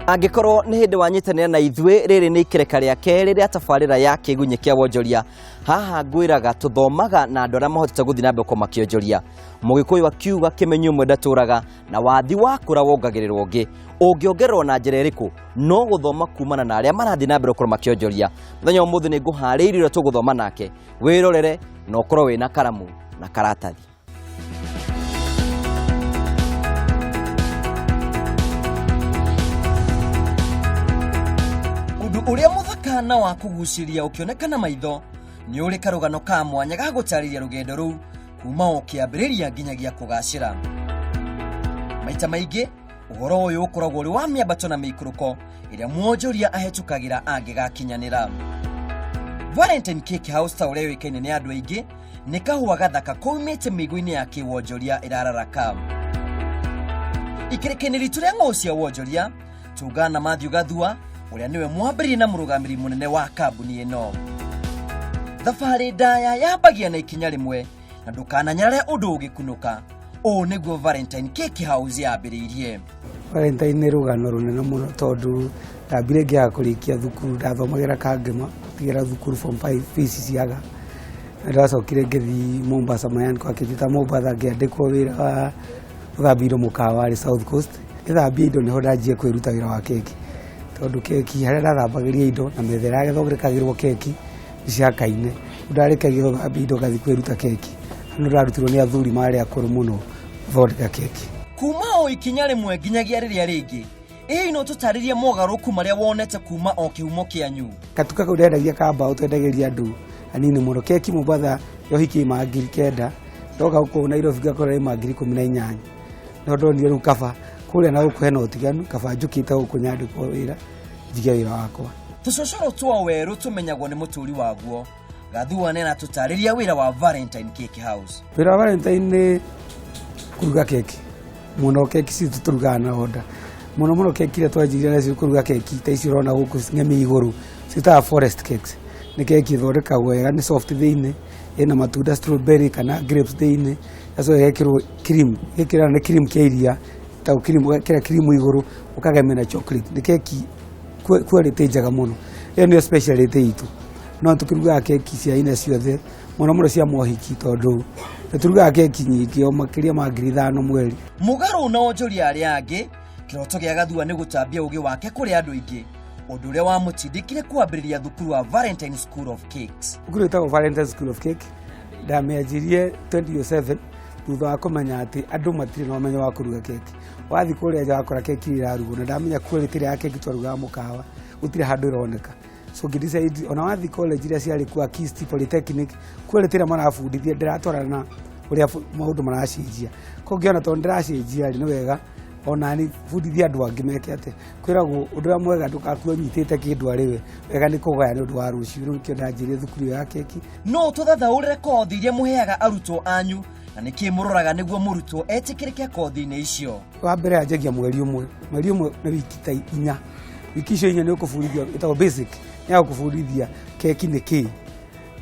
Angĩkorwo nĩ hĩndĩ wanyitanĩra na ithuĩ, rĩrĩ nĩ ikereka rĩa kerĩ rĩa tabarĩra ya Kĩgunyĩ kĩa Wonjoria. Haha ngwĩraga tũthomaga na andũ arĩa mahotete gũthiĩ na mbere gũkorwo makĩonjoria. Mũgĩkũyũ akiuga kĩmenyi ũmwe ndatũraga, na wathi wakũra wongagĩrĩrwo ũngĩ. Ũngĩongererwo na njĩra ĩrĩkũ? No gũthoma kumana na arĩa marathiĩ na mbere gũkorwo makĩonjoria. Mũthenya wa ũmũthĩ nĩ ngũharĩirie ũrĩa tũgũthoma nake. Wĩrorere na ũkorwo wĩna karamu na karatathi. Ũndũ ũrĩa mũthaka na wa kũgucĩrĩria ũkĩoneka na maitho nĩ ũrĩ karũgano ka mwanya ga gũtarĩria rũgendo rũu kuma o kĩambĩrĩria nginyagia kũgacĩra. Maita maingĩ ũhoro ũyũ ũkoragwo ũrĩ wa mĩambato na mĩikũrũko ĩrĩa mwonjoria ahetũkagĩra angĩgakinyanĩra. Valentine Cake House ta ũrĩa yũĩkaine nĩ andũ aingĩ nĩ kahũa gathaka koimĩte mĩigũ-inĩ ya kĩwonjoria ĩrararaka. Ikĩrĩka-inĩ ritũ rĩa ng'ũũ cia wonjoria tũngana na Matthew Gathua ũrĩa nĩwe mwambĩrĩria na mũrũgamĩrĩri mũnene wa kambuni ĩno. Thabarĩ ndaya yambagia na ikinya rĩmwe na ndũkananyarare ũndũ ũgĩkunũka. Ũũ nĩguo Valentine Cake House yambĩrĩirie. Valentine nĩ rũgano rũnene mũno tondũ ndambire ngĩaga kũrĩkia thukuru, ndathomagĩra Kangema, tigĩra thukuru form 5 fees ciaga. Na ndacokire ngĩthiĩ Mombasa, my uncle akĩnjĩta Mombasa ngĩandĩkwo wĩra wa gũthambia indo mũkawa warĩ South Coast. Ngĩthambia indo nĩho ndanjie kwĩruta wĩra wa keki, tondũ keki harĩa ndathambagĩria indo na metha ĩrĩa ĩrathondekagĩrwo keki nĩ ciakaine. Rĩu ndarĩkagia gũthambia indo ngathiĩ kwĩruta keki. Nĩ ndarutirwo nĩ athuri marĩ akũrũ mũno gũthondeka keki. Kuma o ikinya rĩmwe nginyagia rĩrĩa rĩngĩ, ĩ no tũtarĩrie mogarũrũku marĩa wonete kuma o kĩhumo kĩanyu? Gatuka kau ndendagia ka mbaũ twendagĩria andũ anini mũno. Keki Mombatha ya ũhiki ĩma 9,000, ndoka gũkũ Nairobi ngakora ĩma 18,000. No ndonire rĩu kaba kũrĩa na gũkũ hena ũtiganu, kaba njũkĩte gũkũ nyandĩkwo wĩra njige wĩra wakwa. Tũcocoro twa werũ tũmenyagwo nĩ mũtũri waguo. Gathua nĩ aratũtarĩria wĩra wa Valentine Cake House. Wĩra wa Valentine nĩ kũruga keki mũno. Keki citũ tũrugaga na order mũno mũno. Keki iria twanjirie nacio kũruga keki ta ici ũrona gũkũ ng'emie igũrũ ciĩtaga forest cakes. Nĩ keki ĩthondekagwo wega, nĩ soft thĩinĩ, ĩna matunda strawberry kana grapes thĩinĩ, ĩgacoka ĩgekĩrwo cream, ĩgekĩrwo nĩ cream kĩa iria, ĩtagwo cream, ũgekĩra cream igũrũ ũkagemia na chocolate. Nĩ keki quality njega mũno. Ĩyo nĩyo speciality itũ. No tũkĩrugaga keki cia aina ciothe mũno mũno cia mohiki tondũ nĩ tũrugaga keki nyingĩ o makĩria ma 5,000 mweri. Mũgarũ na onjoria arĩa angĩ, kĩroto gĩa Gathua nĩ gũtambia ũgĩ wake kũrĩ andũ aingĩ, ũndũ ũrĩa wamũtindĩkire kwambĩrĩria thukuru wa Valentine School of Cakes. Thukuru ĩtagwo Valentine School of Cake ndamĩanjirie 2007 thutha wa kũmenya atĩ andũ matirĩ na ũmenyo wa kũruga keki. Wathiĩ kũrĩa nja wakora keki ĩrarugwo na ndamenya quality ĩrĩa ya keki twarugaga mũkawa gũtirĩ handũ ĩroneka. So ngĩ decide ona wathiĩ college iria ciarĩ kuo Akist Polytechnic, quality ĩrĩa marabundithia ndĩratwarana na ũrĩa maũndũ maracenjia. Koguo ngĩona tondũ ndĩracenjia rĩ, nĩ wega onani bundithie andũ angĩ meke atĩ. Kwĩragwo ũndũ ũrĩa mwega ndũgakue ũnyitĩte kĩndũ arĩ we, wega nĩ kũgaya nĩ ũndũ wa rũciũ. Rĩu nĩkĩo ndanjirie thukuru ĩyo ya keki. No tũthathaũrĩre kothi iria mũheaga arutwo anyu na nĩkĩ mũroraga nĩguo mũrutwo etĩkĩrĩke kothi-inĩ icio? Wa mbere yanjagia mweri ũmwe, mweri ũmwe nĩ wiki ta inya. Wiki icio inya nĩ ũkũbundithio, ĩtagwo basic, nĩ ya gũkũbundithia keki nĩ kĩĩ.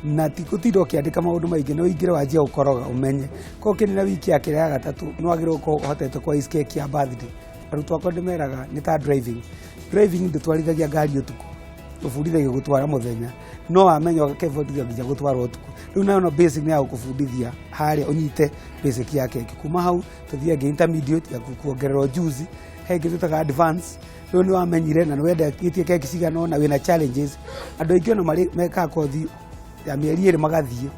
Na ti gũtinda ũkĩandĩka maũndũ maingĩ, nĩ ũingĩre wanjie gũkoroga ũmenye. Koguo ũkĩnina wiki ya kerĩ ya gatatũ nĩ wagĩrĩirwo gũkorwo ũhotete kũ ice keki ya birthday. Arutwo akwa ndĩmeraga nĩ ta driving. Driving ndũtwarithagia ngari ũtukũ, ũbundithagio gũtwara mũthenya, no wamenya ũgakĩbundithio nginya gũtwara ũtukũ. Rĩu nayo no basic nĩ ya gũkũbundithia harĩa ũnyite basic ya keki. Kuma hau tũthiĩ ĩngĩ intermediate ya kuongerera ujuzi, he ĩngĩ twĩtaga advance. Rĩu nĩ wamenyire na nĩ wendetie keki cigana ũna wĩna challenges. Andũ aingĩ ona marĩ mekaga kothi ya mĩeri ĩrĩ magathiĩ,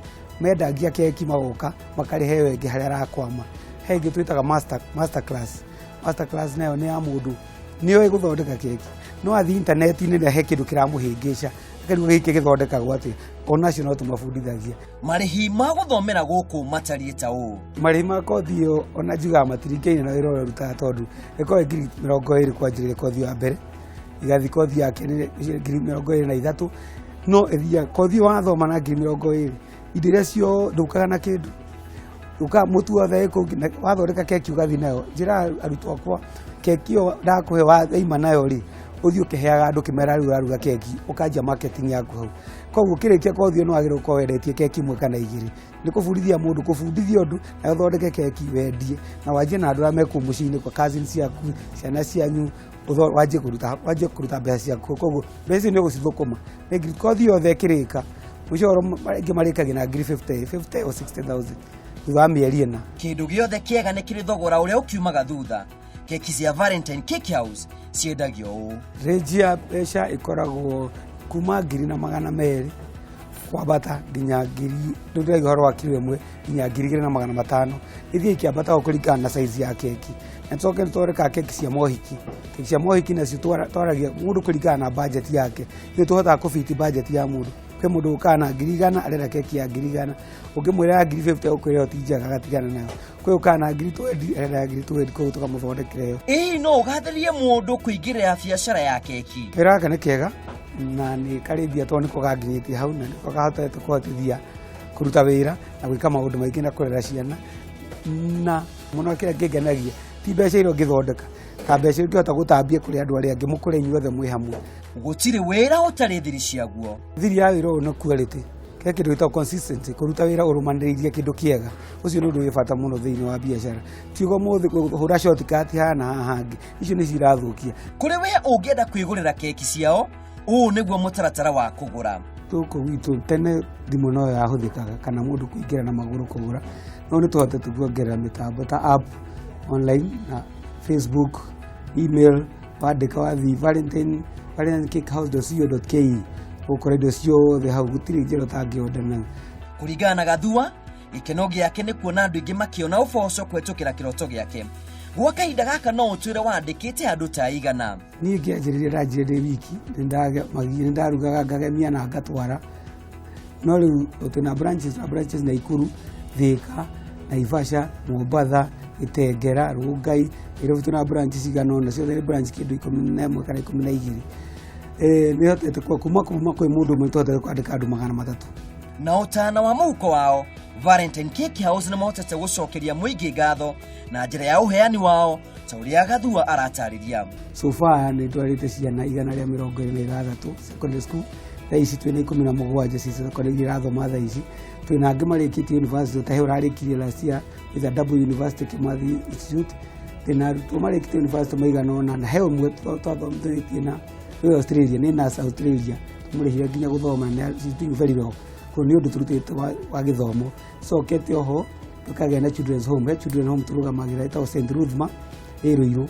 mendagia keki magoka makarĩha ĩyo ĩngĩ harĩa arakwama. He ĩngĩ twĩtaga master class. Master class nayo nĩ ya mũndũ nĩ oĩ gũthondeka keki, no athiĩ intaneti-inĩ na he kĩndũ kĩramũhĩngĩca, akarigwo gĩkĩ gĩthondekagwo atĩa. Onacio no tũmabundithagia. Marĩhi ma gũthomera gũkũ matariĩ ta ũũ. Marĩhi ma kothi ĩyo ona njugaga matiringaine na wĩra ũrĩa ũrutaga tondũ ĩkoragwo ĩ 20,000 kwanjĩrĩria kothi ya mbere, ĩgathiĩ kothi ya kerĩ 23,000, no ĩthiaga kothi ĩyo wathoma na 20,000, indo iria ciothe ndũkaga na kĩndũ, ndũkaga mũtu wothe wĩ kũu, wathondeka keki ũgathiĩ nayo. Njĩraga arutwo akwa keki ĩyo ndakũhe waima nayo rĩ, Ũthiĩ ũkĩheaga andũ kĩmera rĩu ũraruga keki, ũkanjia marketing yaku hau. Koguo ũkĩrĩkia kothi ĩyo nĩ wagĩrĩirwo gũkorwo wendetie keki ĩmwe kana igĩrĩ. Nĩ kũbundithia mũndũ, kũbundithia ũndũ na ũthondeke keki wendie, na wanjie na andũ arĩa me kũu mũciĩ-inĩ, kwa cousins ciaku, ciana cianyu, wanjie kũruta mbeca ciaku. Koguo mbeca icio nĩ ũgũcithũkũma. Nĩ ngiri kothi yothe ĩkĩrĩka, mũico aingĩ marĩkagia na ngiri 50 50 or 60,000 thutha wa mĩeri 4. Kĩndũ gĩothe kĩega nĩ kĩrĩ thogora ũrĩa ũkiumaga thutha. Keki cia Valentine Cake House ciendagio ũũ? Range ya mbeca ĩkoragwo kuma 1200 kwambata nginya ngiri, rĩu ndĩrauga ũhoro wa kiro 1, nginya 2500. Ithiĩ ikĩambataga kũringana na size ya keki. Na tũcoke nĩ tũthondekaga keki cia mohiki. Keki cia mohiki nacio twaragia mũndũ kũringana na budget yake. Ithuĩ tũhotaga kũbiti budget ya mũndũ. Kwĩ mũndũ ũkaga na 100,000, arenda keki ya 100,000, ũngĩmwĩra ya 50,000 ũkwĩra ĩyo ti njega, agatigana nayo. Kwĩ ũkaga na 20,000, arenda ya 20,000, koguo tũkamũthondekera ĩyo. Ĩĩ, no ũgathĩrĩrie mũndũ kũingĩrĩra biacara ya keki? Kawĩra gaka nĩ kega na nĩ karĩ mbia, tondũ nĩko ganginyĩtie hau na nĩko kahotete kũhotithia kũruta wĩra na gwĩka maũndũ maingĩ na kũrera ciana. Na mũno kĩrĩa kĩngenagia ti mbeca iria ũngĩthondeka, ta mbeca iria ũngĩhota gũtambia kũrĩ andũ arĩa angĩ, mũkũre inyuothe mwĩ hamwe. Gũtirĩ wĩra ũtarĩ thiri ciaguo. Thiri ya wĩra ũyũ nĩ quality, kĩrĩa kĩndũ gĩtagwo consistency, kũruta wĩra ũrũmanĩrĩirie kĩndũ kĩega. Ũcio nĩ ũndũ wĩ bata mũno thĩinĩ wa biacara. Tiuga ũmũthĩ kũhũra shortcut haha na haha hangĩ, icio nĩcio irathũkia. Kũrĩ we ũngĩenda kwĩgũrĩra keki ciao, ũũ nĩguo mũtaratara wa kũgũra. Gũkũ gwitũ tene thimũ no yahũthĩkaga kana mũndũ kũingĩra na magũrũ kũgũra, no nĩ tũhotete kuongerera mĩtambo ta app online na Facebook, email. Wandĩka wathiĩ valentine vvalentinecakehouse.co.ke, ũgũkora indo ciothe hau, gũtirĩ njĩra ũtangĩonda nayo. Kũringana na Gathua, gĩkeno gĩake nĩ kuona andũ aingĩ makĩona ũboco kũhetũkĩra kĩroto gĩake. Gwa kahinda gaka no ũtwĩre wandĩkĩte andũ ta igana? Niĩ ngĩanjĩrĩria ndanjire ndĩ wiki, nĩ ndarugaga ngagemia na ngatwara, no rĩu twĩna branches na branches Naikuru, Thika, Naivasha, Mombatha, Gĩtengera, Rongai, Nairobi. Twĩna branch cigana ũna, ciothe nĩ branch kĩndũ 11 kana 12. Nĩ hotete kuma kwĩ mũndũ ũmwe tũhotete kwandĩka andũ 300. Na ũtana wa mũhuko wao, Valentine Cake House nĩ mahotete gũcokeria mũingĩ ngatho na njĩra ya ũheani wao, ta ũrĩa Gathua aratarĩria. So far nĩ ndwarĩte ciana 126 secondary school. Thaa ici twĩna 17 ci secondary iria irathoma. Thaa ici twĩna angĩ marĩkĩtie university, ta he ũrarĩkirie last year with a double university, Kimathi Institute. Twĩna arutwo marĩkĩtie university maigana ũna, na he ũmwe twathomithĩtie na wĩ Australia, nĩ nurse Australia, tũmũrĩhire nginya gũthoma na she's doing very well. Koguo nĩ ũndũ tũrutĩte wa gĩthomo. Cokete oho tũkagĩa na children's home. He children home tũrũgamagĩrĩra ĩtagwo St Ruthma ĩ Rũirũ,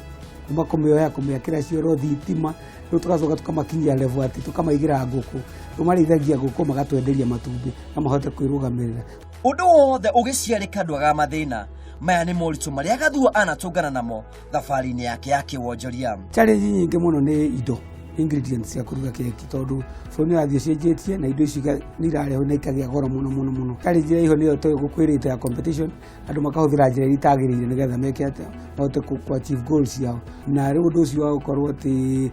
kuma kũmĩoya, kũmĩakĩra cioro, thitima. Rĩu tũgacoka tũkamakinyia level atĩ tũkamaigĩra ngũkũ. Rĩu marĩithagia ngũkũ, magatwenderia matumbĩ na mahote kwĩrũgamĩrĩra. Ũndũ wothe ũgĩciarĩka ndwagaga mathĩna. Maya nĩ moritũ marĩa Gathua anatũngana namo thabarĩ-inĩ yake ya kĩwonjoria. Challenge nyingĩ mũno nĩ indo, ingredients cia kũruga keki, tondũ bũrũri nĩ ũrathiĩ ũcenjetie na indo ici nĩ irarehwo na ikagĩa goro mũno mũno mũno. Challenge ĩrĩa ĩho nĩyo tũgũkwĩrĩte ya competition, andũ makahũthĩra njĩra iria itagĩrĩire nĩgetha meke atĩa, mahote ku achieve goals ciao. Na rĩu ũndũ ũcio wa gũkorwo atĩ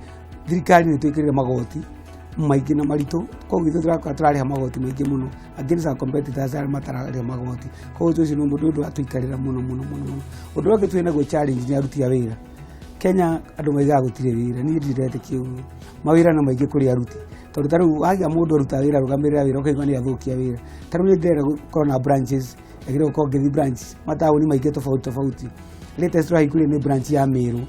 thirikari nĩ twĩkĩrĩre magoti maingĩ na maritũ, koguo ithuĩ tũrakorwo tũrarĩha magoti maingĩ mũno against our competitors arĩa matararĩha magoti. Koguo ũndũ ũcio nĩ ũndũ watũikarĩra mũno mũno mũno mũno. Ũndũ ũrĩa ũngĩ twĩ naguo challenge nĩ aruti a wĩra. Kenya andũ maigaga gũtirĩ wĩra, niĩ ndiretĩkia ũguo. Mawĩra nĩ maingĩ kũrĩ aruti, tondũ ta rĩu wagĩa mũndũ aruta wĩra, arũgamĩrĩra wĩra, ũkaigua nĩ athũkia wĩra. Ta rĩu nĩ ndĩrenda gũkorwo na branches, yagĩrĩirwo gũkorwo ngĩthiĩ branch mataũni maingĩ tofauti tofauti. Latest tũrahingũrire nĩ branch ya Meru,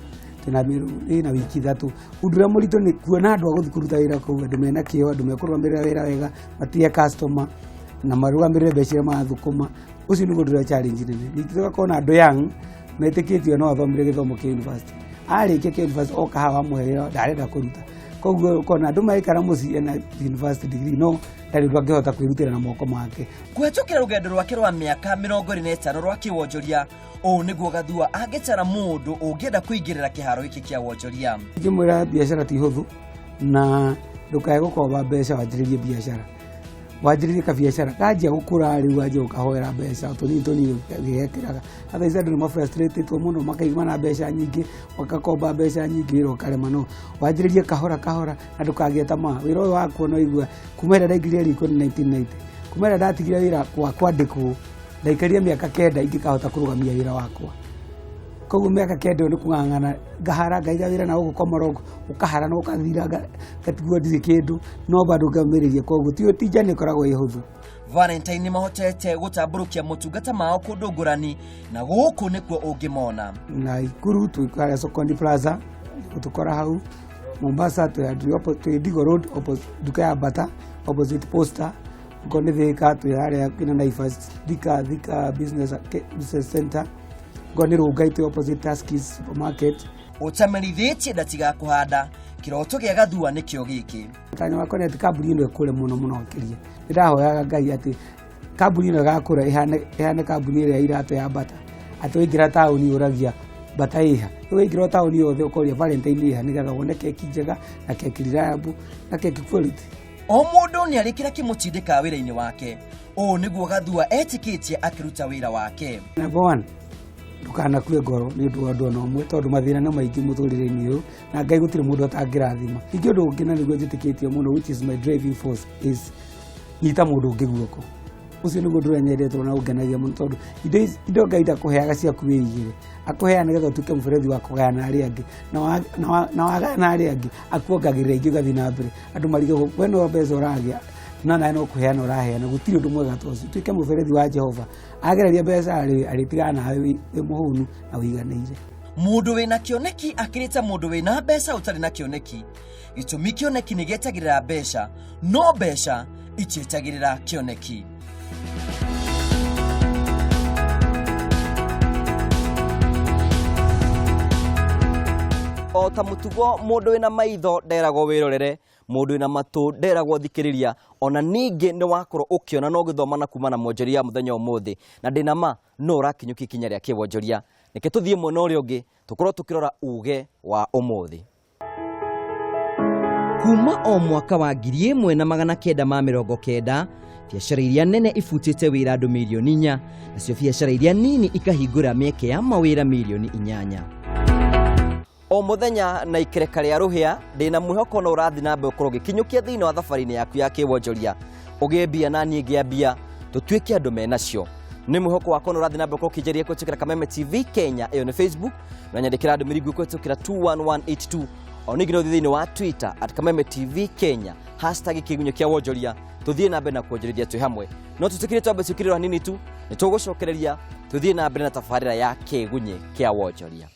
twĩna Meru ĩna wiki 3. Ũndũ ũrĩa mũritũ nĩ kuona andũ a gũthiĩ kũruta wĩra kũu, andũ mena kĩo, andũ mekũrũgamĩrĩra wĩra wega, matige customer na marũgamĩrĩre mbeca iria marathũkũma. Ũcio nĩguo ũndũ ũrĩa challenge nene. Ningĩ tũgakorwo na andũ young metĩkĩtio no athomire gĩthomo kĩa university, arĩkia kĩa university oka haha wamũhe wĩra ndarenda kũruta. Koguo ũkona andũ maikara mũciĩ ena university degree no ndarĩ ũndũ angĩhota kwĩrutĩra na moko make. Kũhetũkĩra rũgendo rwake rwa mĩaka 25 rwa kĩwonjoria, ũũ nĩguo Gathua angĩtara mũndũ ũngĩenda kũingĩrĩra kĩharo gĩkĩ kĩa wonjoria. Ingĩmwĩra biacara ti hũthũ, na ndũkae gũkomba mbeca wanjĩrĩrie biacara. Wanjĩrĩrie kabiacara kanjia gũkũra, rĩu wanjia gũkahoera mbeca tũnini tũnini ũgĩgekĩraga. Thaa ici andũ nĩ mafrustrated mũno, makaigua na mbeca nyingĩ, makakomba mbeca nyingĩ, wĩra ũkarema. No wanjĩrĩrie kahora kahora na ndũkagĩe tamaa. Wĩra ũyũ wakwa no igua kuma ĩrĩa ndaingĩrire riko nĩ 1990, kuma ĩrĩa ndatigire wĩra wa kwandĩkwo, ndaikarire mĩaka 9 ingĩkahota kũrũgamia wĩra wakwa. Koguo mĩaka kenda ĩyo nĩ kũng'ang'ana ngahara ngaiga wĩra na gũkũ Komarock ũkahara na ũkathira ngatigwo ndirĩ kĩndũ no bado ngamĩrĩria. Koguo ti njani ĩkoragwo ĩ hũthũ. Valentine nĩ mahotete gũtambũrũkia motungata mao kũndũ ngũrani na gũkũ nĩkuo ũngĩmona. Naikuru twĩ harĩa Sokoni Plaza gũtũkora hau. Mombasa twĩ Digo Road nduka ya Bata opposite Posta. Okorwo nĩ Thika twĩ harĩa kina Naivas Thika Thika Business Center. Okorwo nĩ Rongai twĩ opposite Tuskys Supermarket. Ũtamerithĩtie ndatigakũhanda kĩroto gĩa Gathua nĩkĩo gĩkĩ. Tanya wakwa nĩ atĩ kambuni ĩno ĩkũre mũno mũno makĩria. Ndĩrahoyaga Ngai atĩ kambuni ĩno ĩgakũra ĩhane kambuni ĩrĩa iratũ ya Bata, atĩ waingĩra taũni ũragia Bata ĩha, waingĩra taũni yothe ũkoria Valentine ĩha, nĩgetha wone keki njega na keki reliable na keki quality. O mũndũ nĩ arĩ kĩrĩa kĩmũtindĩkaga wĩra-inĩ wake. Ũũ nĩguo Gathua etĩkĩtie akĩruta wĩra wake. Number one, ndũkanakue ngoro nĩ ũndũ wa ũndũ ona ũmwe, tondũ mathĩna nĩ maingĩ mũtũrĩre-inĩ ũyũ na Ngai gũtirĩ mũndũ atangĩrathima. Ningĩ ũndũ ũngĩ na nĩguo njĩtĩkĩtie mũno, which is my driving force, is nyita mũndũ ũngĩ guoko. Ũcio nĩguo ũndũ ũrĩa nyendete na ũngenagia mũno, tondũ indo Ngai ndakũheaga ciaku wĩigĩre, akũheaga nĩgetha ũtuĩke mũberethi wa kũgayana na arĩa angĩ, na wagayana na arĩa angĩ akuongagĩrĩra ingĩ ũgathiĩ na mbere. Andũ marigagwo we no mbeca ũragĩa no nawe no kũheana ũraheana, gũtirĩ ũndũ mwega ta ũcio. Tuĩke mũberethi wa Jehova, agereria mbeca rĩ arĩtigana nawe wĩ mũhũnu na ũiganĩire. Mũndũ wĩna kĩoneki akĩrĩte mũndũ wĩna mbeca ũtarĩ na kĩoneki. Gĩtũmi kĩoneki nĩ gĩetagĩrĩra mbeca, no mbeca itietagĩrĩra kĩoneki. O ta mũtugo, mũndũ wĩna maitho nderagwo wĩrorere, mũndũ wĩna matũ nderagwo thikĩrĩria. Ona ningĩ nĩ wakorwo ũkĩona na ũgĩthoma na kuma na mwonjoria mũthenya ũmũthĩ, na ndĩna ma no ũrakinyũkia ikinya rĩa kĩwonjoria. Reke tũthiĩ mwena ũrĩa ũngĩ tũkorwo tũkĩrora uge wa ũmũthĩ. Kuma o mwaka wa 1990 biacara iria nene ibutĩte wĩra andũ mirioni 4, nacio biacara iria nini ikahingũra mĩeke ya mawĩra mirioni 8. O mũthenya na ikereka rĩa rũhĩa, ndĩna mwĩhoko no ũrathiĩ na mbere ũkorwo ũgĩkinyũkia thĩinĩ wa thabarĩ-inĩ yaku ya kĩwonjoria. Ũgĩe mbia na niĩ ngĩa mbia, tũtuĩke andũ menacio. Nĩ mwĩhoko wakwa no ũrathiĩ na mbere ũkorwo ũkĩnjaria kũhĩtũkĩra Kameme TV Kenya, ĩyo nĩ Facebook, na nyandĩkĩra ndũmĩrĩri nguhĩ kũhĩtũkĩra 21182. O ningĩ no ũthiĩ thĩinĩ wa Twitter at Kameme TV Kenya, hashtag kĩgunyũ kĩa wonjoria, tũthiĩ na mbere na kuonjorithia twĩ hamwe. No tũtĩkĩrie twambe ciũkĩrĩro hanini tu, nĩ tũgũcokereria tũthiĩ na mbere na tabarĩra ya kĩgunyĩ kĩa wonjoria.